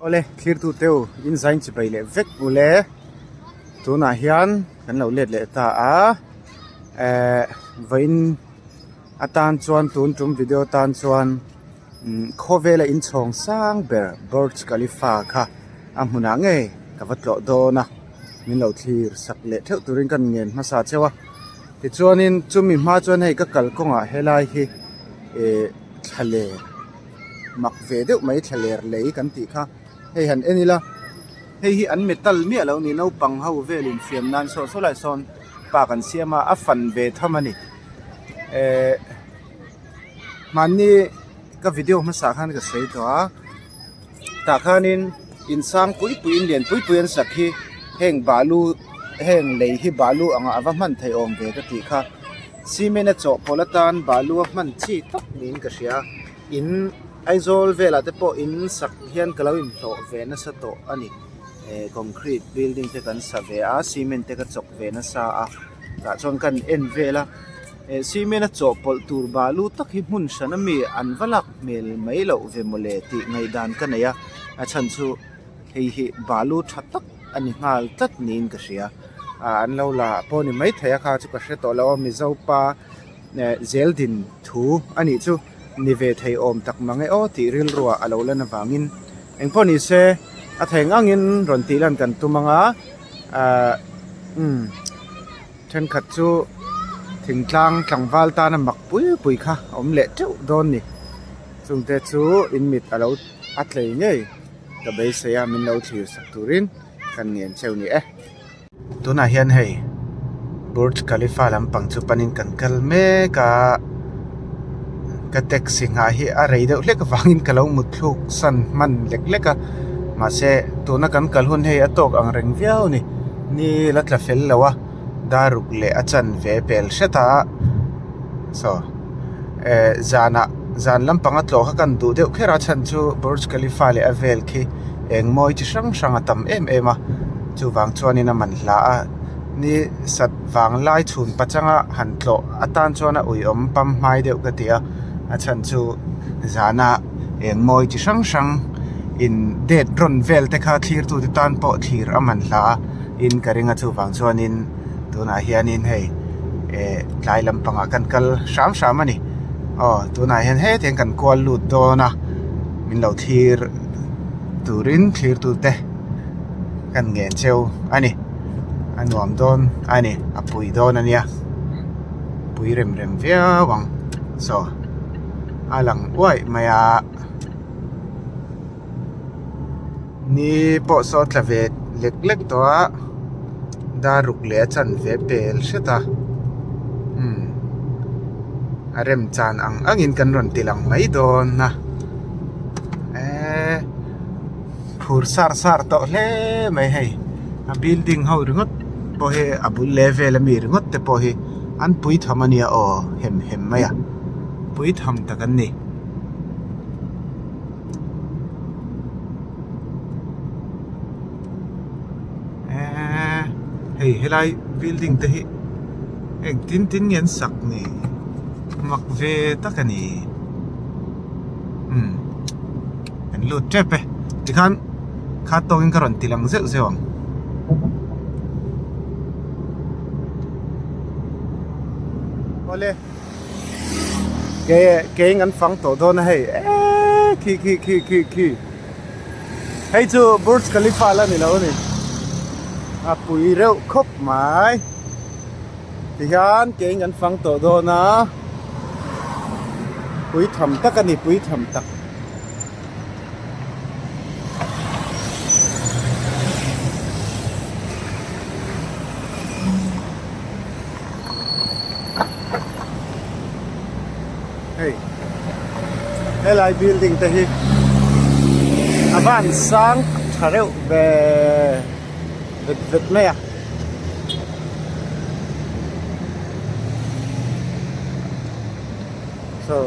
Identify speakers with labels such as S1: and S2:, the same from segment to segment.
S1: Awle thlirtu teu in zain chibai leh vek ule tunah hian kan lo let leh ta a ehh vawiin atan chuan tun tum video tan chuan umm khawvela inchhawng sang ber Burj Khalifa kha a hmunah ngei ka va tlawh dawn a min lo thlir sak leh theuh turin ka ngen hmasa cheu a tichuanin chumi hma chuan hei ka kalkawngah helai hi ehh thla leh. Mak ve deuh mai thlaler lei kan tih kha hei han en ila hei hi an metal miah lo ni naupang ho vel infiam nan saw saw lai sawn park an siam a a fan ve tham a ni ehh hmanni ka video hmasa khan ka sawi tawh a tah khanin in sang pui pui in lian pui pui an sak hi heng balu heng lei hi balu angah a va hman theih awm ve ka tih kha. Cement a chawhpawlh atan balu a hman chi tak niin ka hria in Aizawl velah te pawh in sak hian ka lo inhlawh ve nasa tawh a ni eh concrete building te kan sa ve a cement te ka chawk ve nasa a tah chuan kan en vel a eh cement a chawhpawlh tur balu tak hi hmun hran ami an va lak hmel mai loh ve mawle tih ngaihdan ka nei a a chhan chu. Hei hi balu tha tak a ni nghal tlat niin ka hria ah an lo la pawh a ni maithei a kha chu ka hre tawh lo a mizo pa eh zel din thu a nih chu ni ve thei awm tak mang e aw tih rilruah a lo lan avangin engpawh ni se a thei ang angin rawn tih lan kan tum ang a ah umm thenkhat chu thingtlang tlangval tana mak pui pui kha a awm leh teuh dawn ni chungte chu in mit a lo a tlei ngei. Ka beisei a min lo thlir sak turin kan ngen cheu ni e. Tunah hian hei Burj Khalifa lampang chu panin kan kal mek a, ka taxi nghah hi a rei deuh hlek avangin ka lo mut thluk san hman lek lek a, mahse tuna kan kal hun hei a tawk ang reng viau a ni, ni la tla fel lo a, dar ruk leh a chanve pel hret a, saw. Eh zanah zan lampanga tlawh kha kan duh deuh kher a chhan chu Burj Khalifa leh a vel khi eng mawi chi hrang hrang a tam em em a chuvang chuanin a man hla a ni sat vang lai chhun pachanga han tlawh atan chuan a uiawm pam hmai deuh ka ti a a chhan chu zana eng mawi chi hrang hrang in det rawn vel te kha thlir tu te tan pawh thlir a man hla a in ka ring a chuvang chuanin. Tunah hianin hei eh tlai lampangah kan kal hram hram a ni aw tunah hian hetiang hian kan kual lut dawn a min lo thlir turin thlir tute kan ngen cheu a ni a nuam dawn a ni a pui dawn a nia pui rem rem viau ang saw a lang uaih mai a. Ni pawh saw tla ve lek lek tawh a dar ruk leh a chanve pel hret a umm a rem chan ang ang in kan rawn ti lang mai dawn a eee phur sar sar tawh hle mai hei a building ho ringawt pawh hi a bul leh vel ami ringawt te pawh hi an pui tham ania aw hem hem mai a pui tham tak an ni. Eee hei helai building te hi engtin tin nge an sak ni mak ve tak a ni umm kan lut tep e tikhan kha tawngin ka rawn ti lang zeuh zeuh ang. Awle. Ke keing an fang tawh dawn a hei eee khi khi khi khi khi hei chu Burj Khalifa la ni lo a ni a pui reuh khawp mai tihian keing an fang tawh dawn a pui tham tak a ni pui tham tak. Hei helai building te hi a van sang tha reuh ve vet vet mai a. So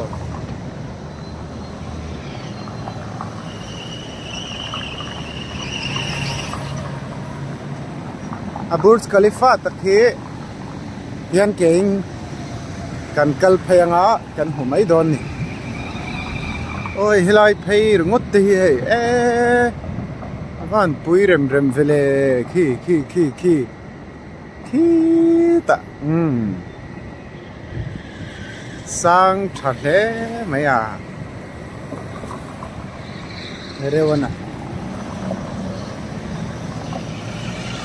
S1: A Burj Khalifa tak hi hian kein kan kal phei anga kan hmu mai dawn ni. Awi helai phei ringawt te hi hei eee. van pui rem rem ve le khi khi khi khi khitah umm sang tha hle mai a reuh a na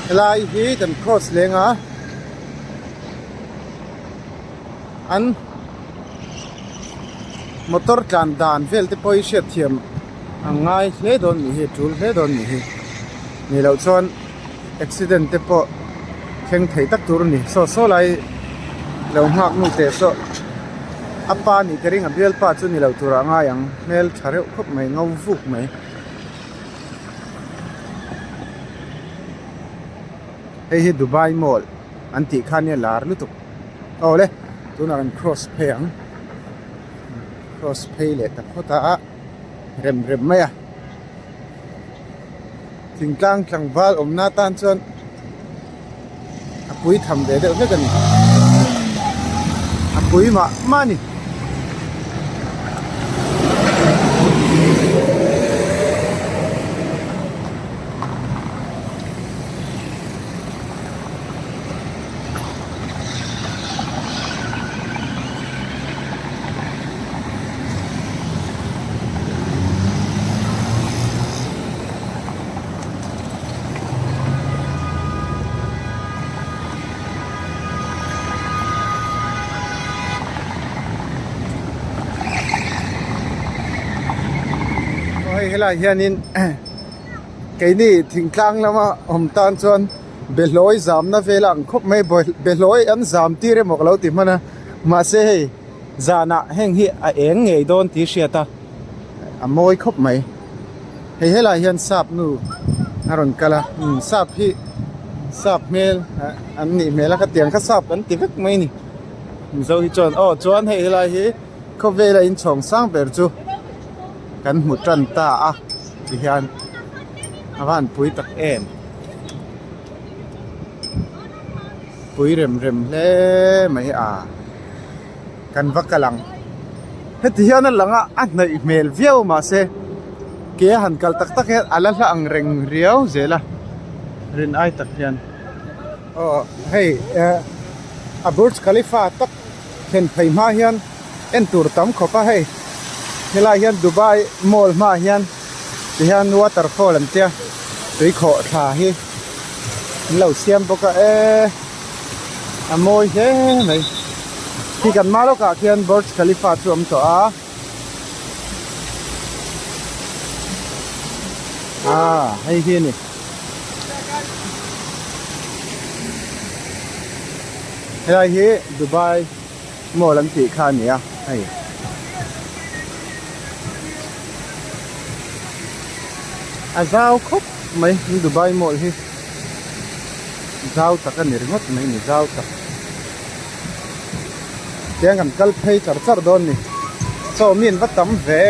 S1: helai hi kan cross leng a an motor tlan dan vel te pawh hi hriat thiam a ngai hle dawn nih hi a tul hle dawn nih hi nih loh chuan accident te pawh thleng thei tak tur a ni saw saw lai lo nghak nu teh saw a pa nih ka ring a bialpa chu ni lo turah a ngai ang hmel tha reuh khawp mai ngo vuk mai. Hei hi Dubai mall an tih kha nia lar lutuk aw le tunah kan cross phei ang cross phei leh ta phawt a rem rem mai a thingtlang tlangval awmna tan chuan a pui tham ve deuh hlek a ni a pui mah mah a ni. Aw hei helaiah hianin keini thingtlang lama awm tan chuan behlawi zamna vel a ang khawp mai behlawi an zam tir emaw ka lo ti hman a mahse hei zanah heng hi a eng ngei dawn tih hriat a a mawi khawp mai hei helaiah hian sap nu a rawn kal a umm sap hi sap hmel an nih hmel a khatiang kha sap kan ti vek mai a ni mizo hi chuan aw chuan hei helai hi khawvela inchhawng sang ber chu kan hmu tan ta a tihian a van pui tak em pui rem rem hle mai a kan va kal ang heti hian a lang a a hnaih hmel viau mahse ke a han kal tak tak hian a la hla ang reng riau zel a rin ai tak hian aw hei eh a burj khalifa tak thlen phei hma hian en tur tam khawp a hei helai hian Dubai mall hmaah hian ti hian waterfall an tia tui khawh thla hi an lo siam bawk a eee a mawi hle mai khi kan hma lawkah khian Burj Khalifa chu a awm tawh a ah hei hi a ni. Helai hi Dubai mall an tih kha a ni a hei. A zau khawp mai Dubai mall hi zau tak a ni ringawt mai ni zau tak. Tiang kan kal phei char char dawn a ni chaw mi an va tam ve.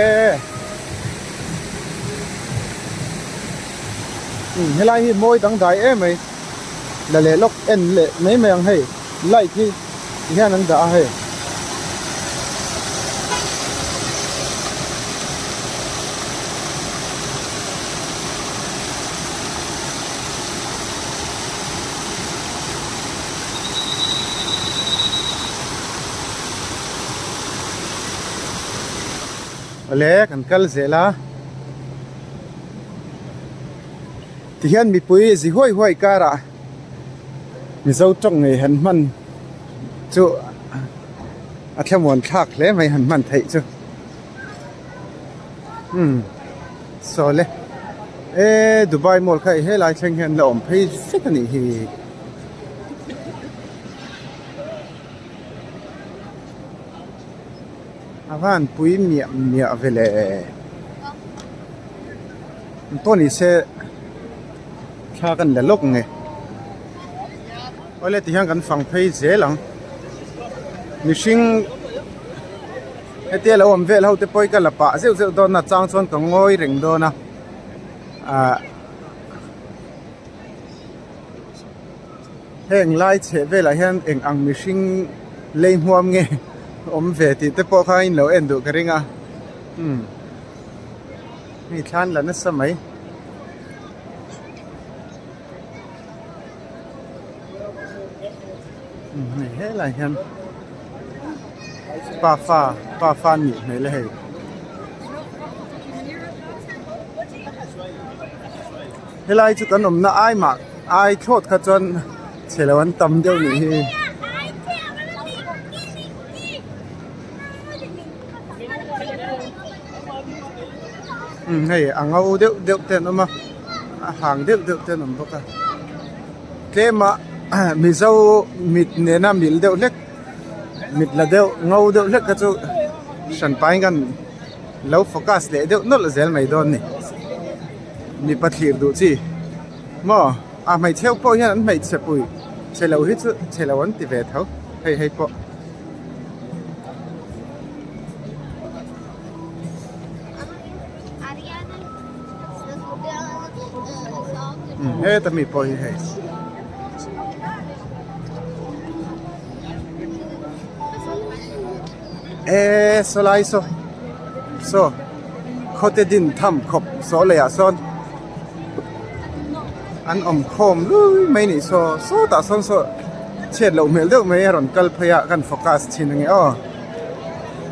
S1: Umm helai hi mawi dangdai em mai la leh lawk en leh mai mai ang hei light hi ti hian an dah a hei. Awle kan kal zel a. Tihian mipui zi huai huai karah Mizo tawng ngei han hman chu a thlamuan thlak hle mai han hman theih chu umm saw le e Dubai mall kha hei helai thleng hian la awm phei vek a nih hi. A van pui miah miah ve le an pawh ni se thla kan la lawk nge awle tihian kan fang phei zel ang mihring hetia lo awm vel ho te pawh hi ka la pah zeuh zeuh dawn a chang chuan ka ngawi reng dawn a ah Heng lai chheh velah hian eng ang mihring lei hmuam nge awm ve tih te pawh kha in lo en duh ka ring a umm hei thlan la nasa mai. Hei helai hian pafa pafa an nih hmel a hei. Helai chu kan awmna ai mah ai thlawt kha chuan chhe lo an tam deuh nih hi. Umm hei a ngo deuh deuh te an awm a a hang deuh deuh te an awm bawk a tlema mizo mit nena mil deuh hlek mit la deuh ngo deuh hlek kha chu hran pahin kan lo focus leh deuh nawlh zel mai dawn a ni mipa thlir duh chi maw a hmeichhe ho pawh hian an hmeichhe pui chhe lo hi chu chhe lo an ti ve tho hei hei pawh. Heta mi pawh hi hei eee saw lai saw saw khawte din tham khawp saw lei ah sawn an awm khawm lui mai nih saw sawtah sawn saw chhiat loh hmel deuh mai a rawn kal phei a kan focus thin ange aw.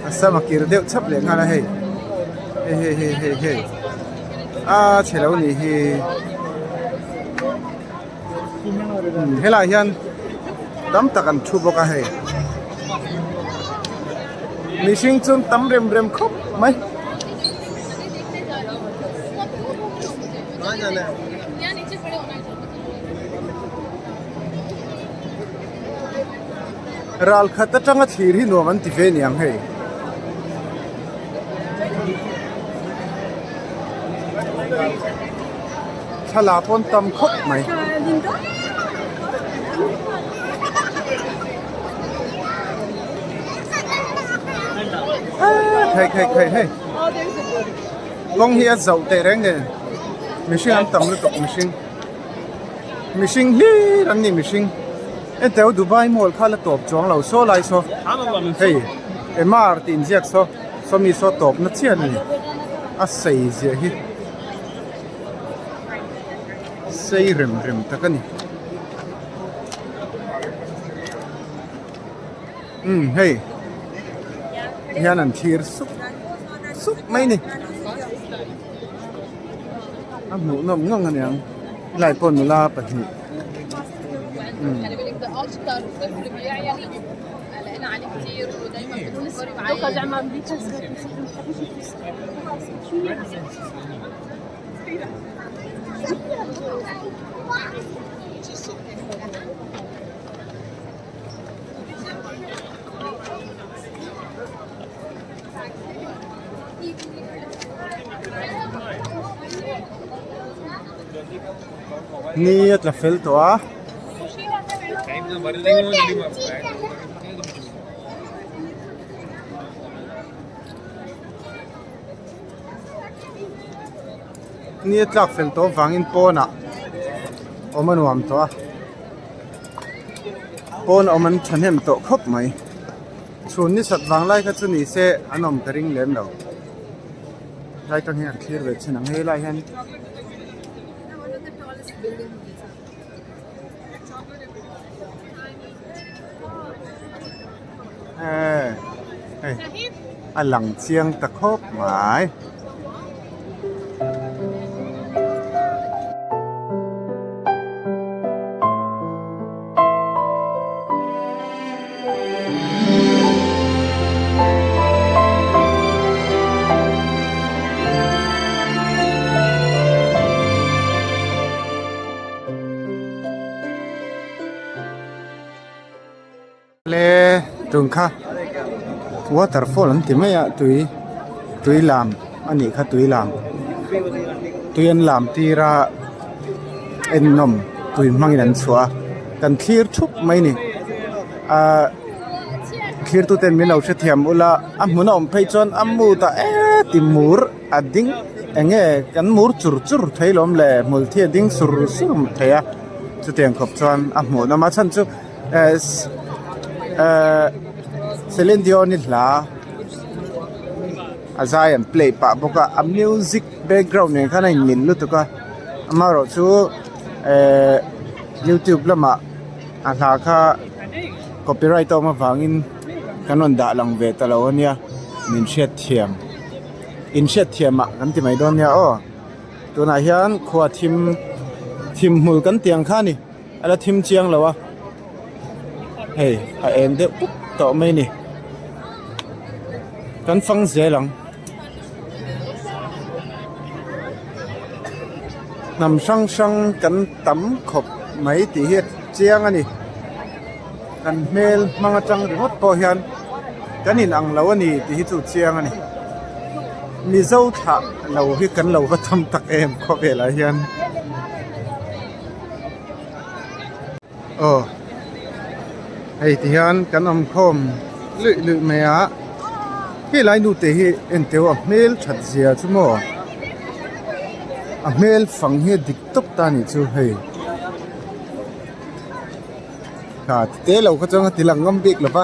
S1: A sam a kir deuh chhap leh nghal a hei hei hei hei hei hei a chhe lo nih hi helaiah hian tam tak an thu bawk a hei mihring chu an tam rem rem khawp mai. Ral khat atanga thlir hi nuam an ti ve niang hei. Thla pawn tam khawp mai. Khei khei khei hei. Kawng hi a zauh teh reng nen mihring an tam lutuk mihring. Mihring hlir an ni mihring. Hetiang Dubai mall kha la tawp chuang lo saw lai saw hei Emaar tih inziak saw saw mi saw tawp na chian a ni a sei ziah hi sei rem rem tak a ni umm hei hian an thlir sup sup mai a ni a hmuhnawm ngang a niang helai pawh nula pahnih. Ni a tla fel tawh a. Ni a tlak fel tawh vangin pawnah awm a nuam tawh a. Pawn awm an thahnem tawh khawp mai. Chhun ni sat vang lai kha chu ni se an awm ka ring lem lo. Lai tang hian an thlir ve thin ang hei lai hian hei a lang chiang ta khawp mai. Le tung kha waterfall an ti mai a tui tui lam a nih kha tui lam tui an lam tir a ennawm tui hmangin an chhuah a kan thlir thup mai a ni ahh thlir tu ten min lo hrethiam ula a hmun a awm phei chuan a mood ah eee ti mur a ding eng nge kan mur chur chur thei lawm le hmul thi a ding sur sur thei a chutiang khawp chuan a hmuh nawm a chhan chu ehh ehh Celine Dion-i hla a zai an play pah bawk a a music background nen khan a inmil lutuk a amaherawhchu ehh youtube lamah a hla kha. Copyright a awm avangin kan rawn dah lang ve ta lo a nia min hriat thiam in hriat thiam ah kan ti mai dawn nia aw tunah hian khua thim thim hmul kan tih ang kha a ni a la thim chiang lo a hei a eng deuh pup tawh mai a ni kan fang zel ang. Hnam hrang hrang kan tam khawp mai tih hi a chiang a ni. Kan hmel hmang atang ringawt pawh hian kan in ang lo a ni tih hi chu a chiang a ni. Mizo thlah lo hi kan lo va tam tak em khawvelah hian. Aw hei ti hian kan awm khawm luih luih mai a helai nu te hi enteu a hmel that zia chu maw a hmel fang hi a dik tawp ta a nih chu hei ha ti te lo kha chuan a ti lang ngam bik lo va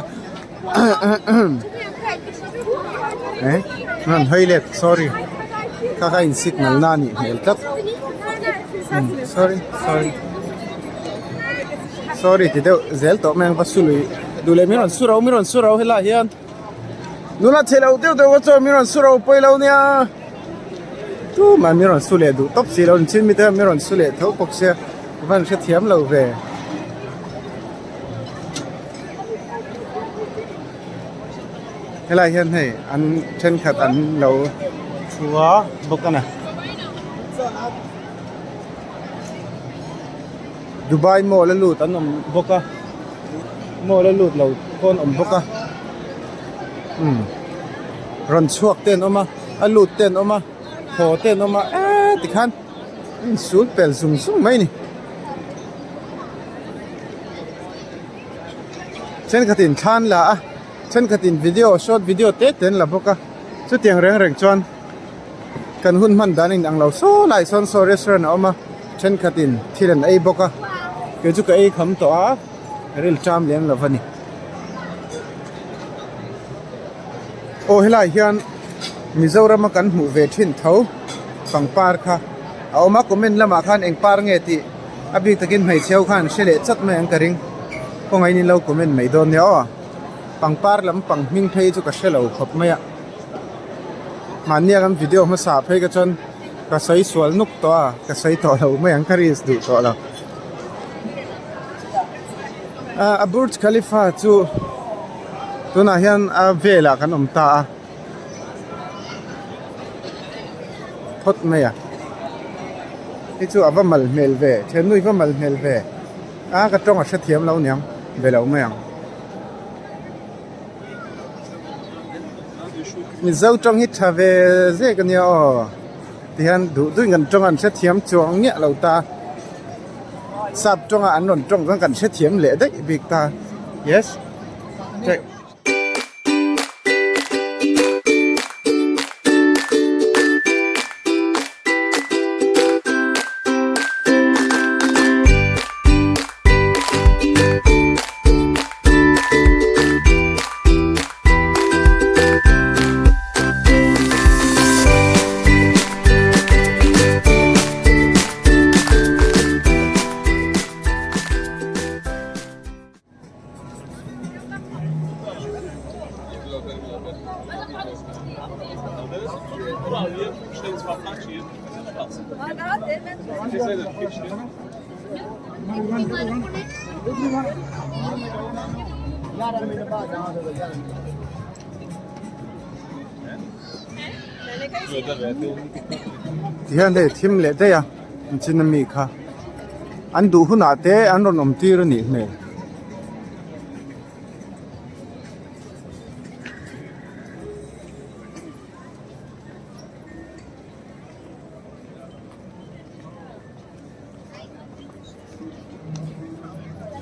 S1: eh rawn hawi let sorry kha kha in signal na a nih hmel tlat sorry sorry sorry ti deuh zel tawh mai ang va su lui duh leh min rawn su ro min rawn su ro helaiah hian nula chhe lo deuh deuh chuan min rawn su ro pawi lo nia tumah min rawn su leh duh tawp si lo an chin mite hian min rawn su leh tho bawk sia va an hrethiam lo ve. Helai hian hei an thenkhat an lo thu a bawk a ni. Dubai mall a lut an awm bawk a mall a lut lo pawh an awm bawk a umm rawn chhuak te an awm a a lut te an awm a haw te an awm a eee tikhan a insul pel zung zung mai a ni. Thenkhatin thla an la a thenkhatin video short video te te an la bawk a chutiang reng reng chuan kan hun hman dan a inang lo saw lai sawn saw restaurant a awm a thenkhatin thil an ei bawk a kei chu ka ei kham tawh a ril ṭam lem lo a ni. Aw helaiah hian Mizoram a kan hmuh ve thin tho pangpar kha a awm a comment lamah khan eng par nge tih a bik takin hmeichhe ho khan hre leh chat mai ang ka ring kawngaiin in lo comment mai dawn nia aw pangpar lampang hming phei chu ka hre lo khawp mai a mahnia kan video hmasa phei ka chuan ka sawi sual nuk tawh a ka sawi tawh lo mai ang ka risk duh tawh lo a burj khalifa chu tunah hian a velah kan awm ta a. Phawt mai a hei chu a va mal hmel ve thiannu i va mal hmel ve a ka tawng a hrethiam lo niang be lo mai ang mizo tawng hi tha ve zek ania aw tihian duh duhin kan tawng an hrethiam chuang ngiah lo ta sap tawnga an rawn tawng chuan kan hrethiam leh daih bik ta yes check. Tihian hei thim leh daih a an chin ami kha an duh hunah te an rawn awm tir a nih hmel.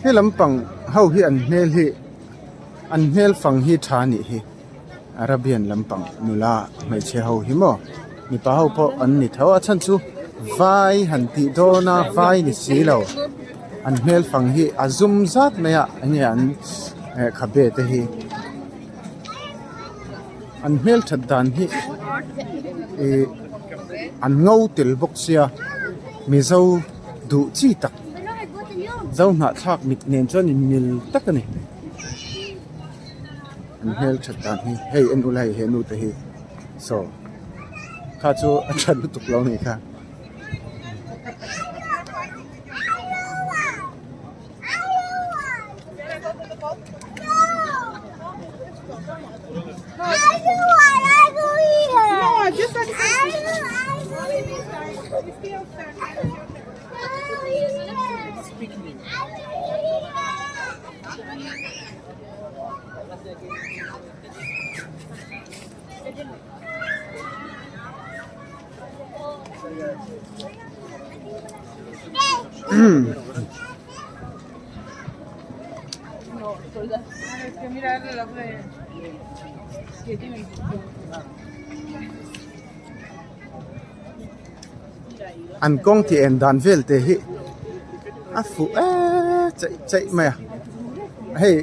S1: He lampang ho hi an hmel hi an hmel fang hi tha a nih hi Arabian lampang nula hmeichhe ho hi maw mipa ho pawh an ni tho a chhan chu vai han tih dawn a vai ni si lo an hmel fang hi a zum zat mai a enge an khabe te hi an hmel that dan hi ih an ngo tel bawk sia mizo duh chi tak zo hnahthlak mit nen chuan in mil tak a ni. An hmel that dan hi hei en ula hei he nu te hi saw kha chu a that lutuk lo anih kha. An kawng tih en dan vel te hi a fuh eee chaih chaih mai a hei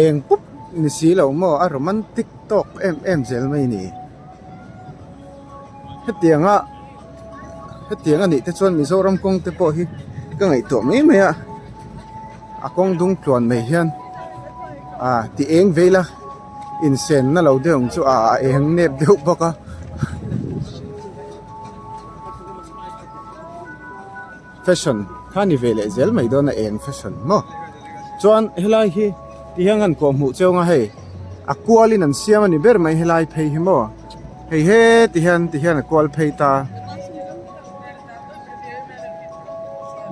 S1: eng pup ni si lo maw a romantic tawk em em zel mai a ni hetiang a hetiang a nih te chuan Mizoram kawng te pawh hi ka ngaihtuah mai mai a a kawng dung tluan mai hian ah ti eng veil a insen na lo deuh ang chu a eng nep deuh bawk a. Fashion kha ni ve leh zel mai dawn a eng fashion maw chuan helai hi ti hian an kawh hmuh cheu ang a hei a kual in an siam a ni ber mai helai phei hi maw hei he ti hian ti hian a kual phei ta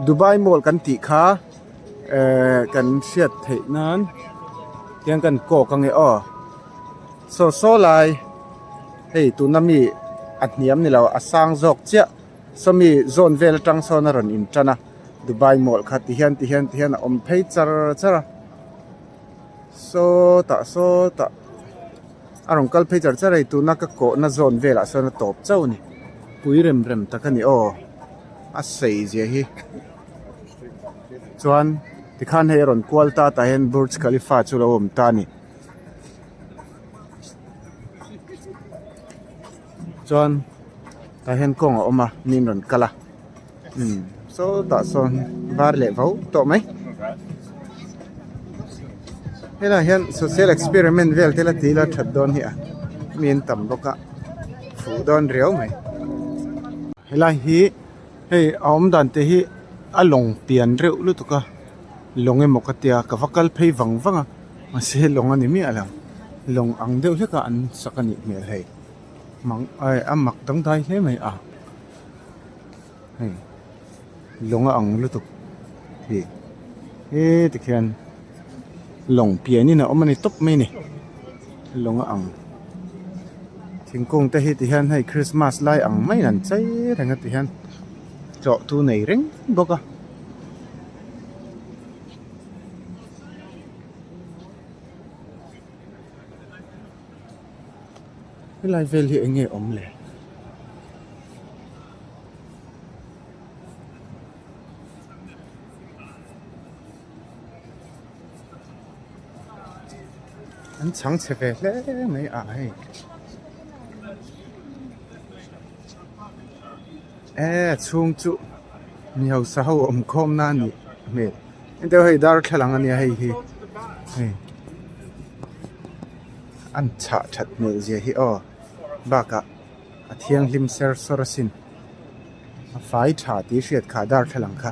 S1: Dubai mall kan tih kha ehh kan hriat theih nan tiang kan kawk ange aw saw saw lai hei tuna mi a hniam ni lo a sang zawk chiah. Sawmi zawn vel atang sawn a rawn in tan a, Dubai mall kha ti hian ti hian ti hian a awm phei char char a, sawtah sawtah a rawn kal phei char char a hei tuna ka kawhna zawn velah sawn a tawp chauh a ni, pui rem rem tak a ni aw a sei zia hi chuan tikhan hei a rawn kual ta tah hian Burj Khalifa chu a lo awm ta a ni. Chuan tah hian kawng a awm a mi an rawn kal a umm sawtah sawn var leh vo tawh mai helaiah hian social experiment vel te la ti ila that dawn hi a mi an tam bawk a fuh dawn riau mai helai hi hei a awm dan te hi a lawng pian reuh lutuk a lawng emaw ka tia ka va kal phei vang vang a mahse lawng a ni miah lo lawng ang deuh hlek a an sak a nih hmel hei. Mang ai a mak dangdai hle mai a hei lawng a ang lutuk hi he tikhian lawng pianin a awm a ni tawp mai a ni lawng a ang thingkung te hi tihian hei christmas lai ang maiin an chei reng a tihian tlawh tu nei reng bawk a. Helai vel hi eng nge awm le? An chhang chhe ve hle mai a hei. E chhung chu mi hausa ho awm khawm na a nih hmel. Engteuh hei darthlalang a nia hei hi hei. An chhah that hmel zia hi aw bakah a thianghlim ser sawr asin a fai tha tih hriat kha darthlalang kha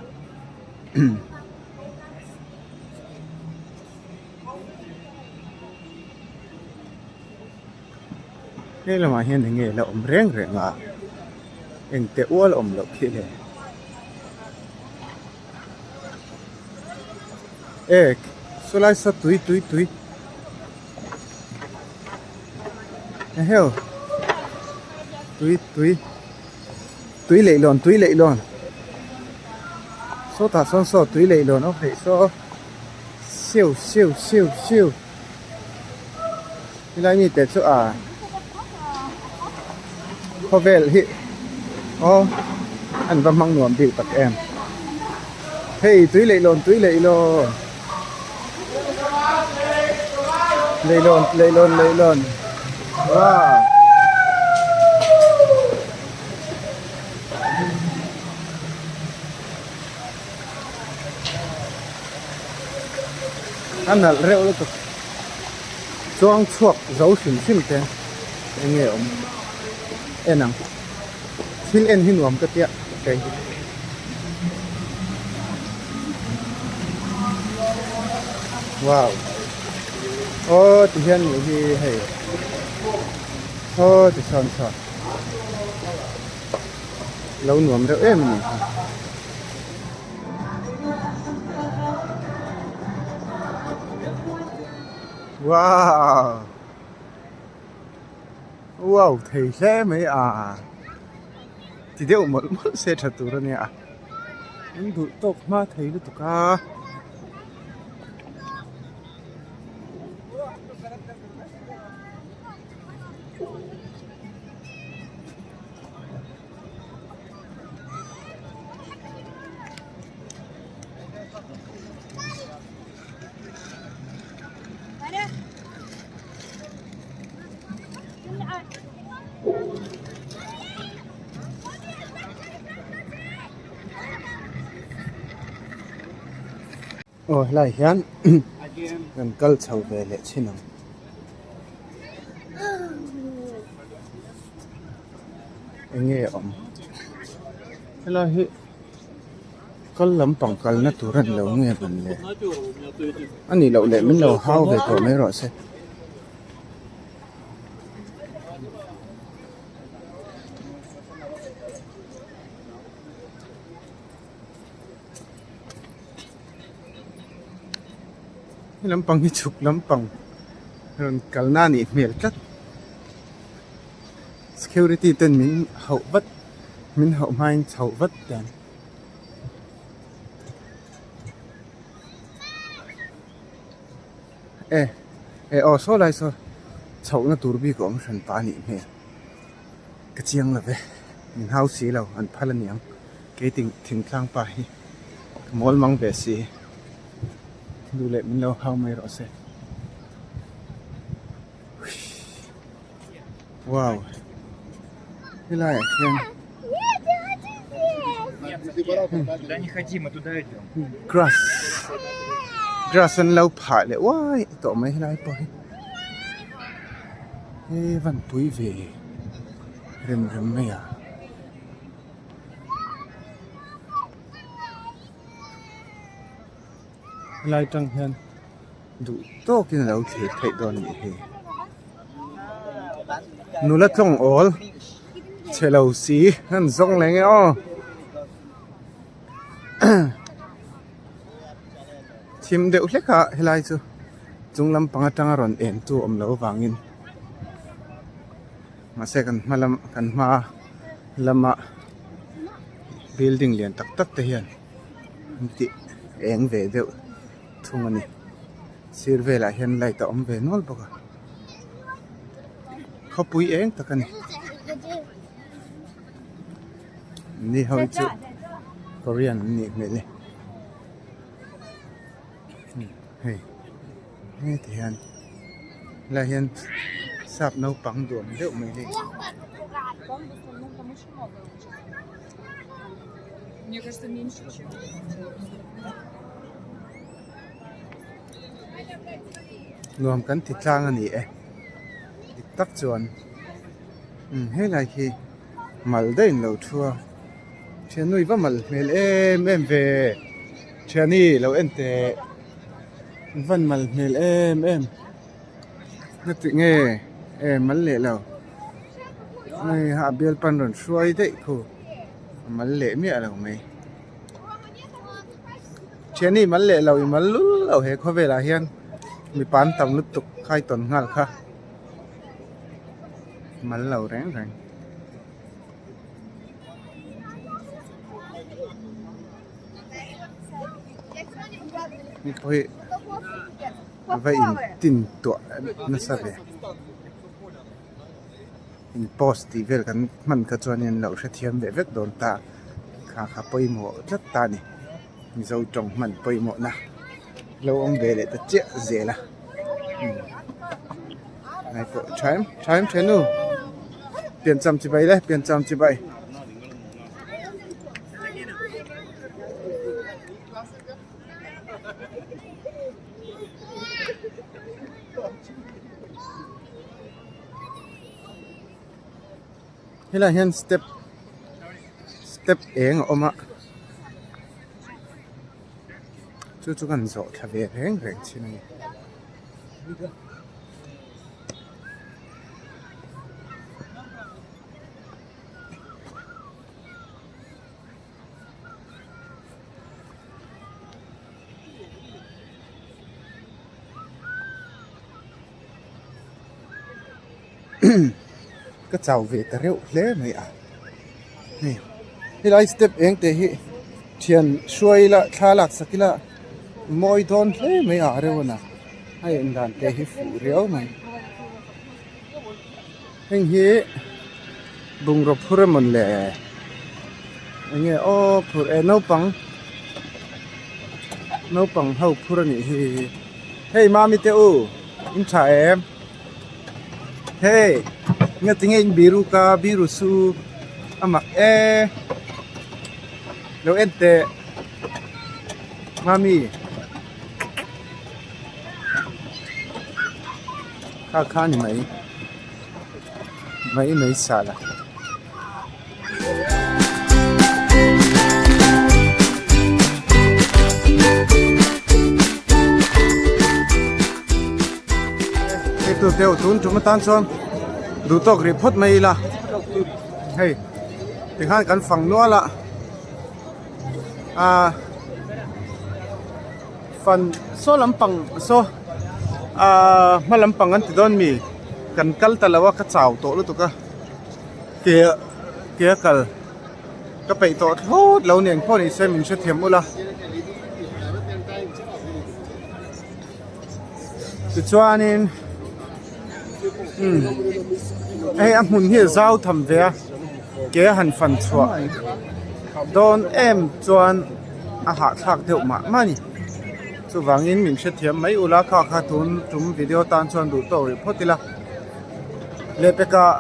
S1: he lamah hian eng nge la awm reng reng a engte ual awm loh khi le e sawlai saw tui tui tui. Eheu tui tui tui leh lawn tui leh lawn sawtah sawn saw tui leh lawn awm theih saw siu siu siu siu helai mi te chu a khawvel hi aw an va hmang nuam bik tak em hei tui leh lawn tui leh lawn. Leihlawn leihlawn leihlawn wow a nalh reuh lutuk. Chuang chhuak zo hrim hrim te eng nge awm en ang thil en hi nuam ka tia kei hi. Wow aw ti hian nih hi hei aw ti sawn sawn lo nuam reuh em a ni kha. Wow wow thei hle mai a ti deuh mawlh mawlh se tha tur a nia an duh tawk hma thei lutuk a. Aw helaiah hian kan kal chho ve leh thin ang. Eng nge awm helai hi kal lampang kalna tur a ni lo nge man le a nih loh leh min lo hau ve tawh mai rawh se. He lampang hi chhuk lampang rawn kalna a nih hmel tlat security ten min hauh vat min hauh hmain chhoh vat dan e e aw saw lai saw chhohna tur bik a awm hran pah a nih hmel ka chiang lo ve min hau si lo an phal a niang. Kei thingtlang pa hi ka mawl mang ve si duh leh min lo hau mai rawh se wow helai ah khian grass grass an lo phah leh uai tawh mai helai pawh hi he van pui ve rem rem mai a. Helai tang hian duh tawkin a lo thlir theih dawn a nih hi. Nula tlawng awl chhe lo si an zawng leh nge aw. Thim deuh hlek a helai chu chung lampang atanga rawn en tu awm loh avangin mahse kan hma lam kan hma lama building lian tak tak te hian an tih eng ve deuh thung a ni sir velah hian light a awm ve nual bawk a khawpui eng tak a ni ni ho hi chu korean an nih hmel e hei heti hian helaiah hian sap naupang duam deuh mai hi. Nuam kan ti tlang a ni e dik tak chuan helai hi mal daih in lo thu a thiannu i va mal hmel em em ve thiani lo en teh. Van mal hmel em em na tih nge e mal leh lo hei a bialpan rawn hruai daih khu a mal leh miah lo mai thiani mal leh lo i mal lul lo he khawvelah hian mipa an tam lutuk khai tawn nghal kha mal lo reng reng. Mipui va in tin tuah nasa ve in post tih vel kan hman kha chuan in lo hrethiam ve vek dawn ta kha kha pawimawh tlat ta a ni mizo tawng hman pawimawh na lo awm ve leh ta chiah zel a ngai pawh tha em tha em thenu piancham chibai le piancham chibai. Helaiah hian step step eng a awm a chu chu kan zawh thla ve reng reng thin a ni. Ka chau ve ta reuh hle mai a hei helai step eng te hi thian hruai ila thla lak sak ila mawi dawn hle mai a reuh a na a en dan te hi fuh riau mai heng hi bungraw phur emawn le eng nge aw phur eh naupang naupang ho phur a nih hi hei mami te u in tha em. Hei nga tinge in biru ka biru su a mak e lo en teh mami kha kha ni mai mai mai sala. Hei deuh tun tum atan chuan duh tawk rih phawt mai ila hei tikhan kan fang nual a ah fan saw lampang saw ah hma lampang an ti dawn mi kan kal ta lo a ka chau tawh lutuk a. Ke ke a kal ka peih tawh thlawt lo nen pawh ni se min hrethiam ula tichuanin umm hei a hmun hi a zau tham ve a ke a han fan chhuah dawn em chuan a hahthlak deuh mah mah a ni chuvangin min hrethiam mai ula kha kha tun tum video tan chuan duh tawk rih phawt ila. Lehpekah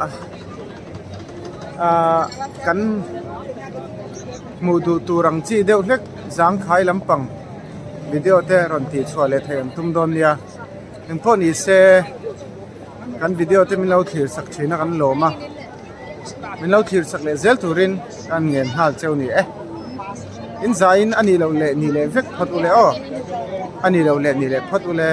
S1: ahh kan hmuh duh tur ang chi deuh hlek zangkhai lampang video te rawn tih chhuah leh theih an tum dawn nia engpawh ni se kan video te min lo thlir sak thin a kan lawm a min lo thlir sak leh zel turin kan ngen nghal cheu ni e in zaiin a nih loh leh ni leh vek phawt ule aw a nih loh leh ni leh phawt ule.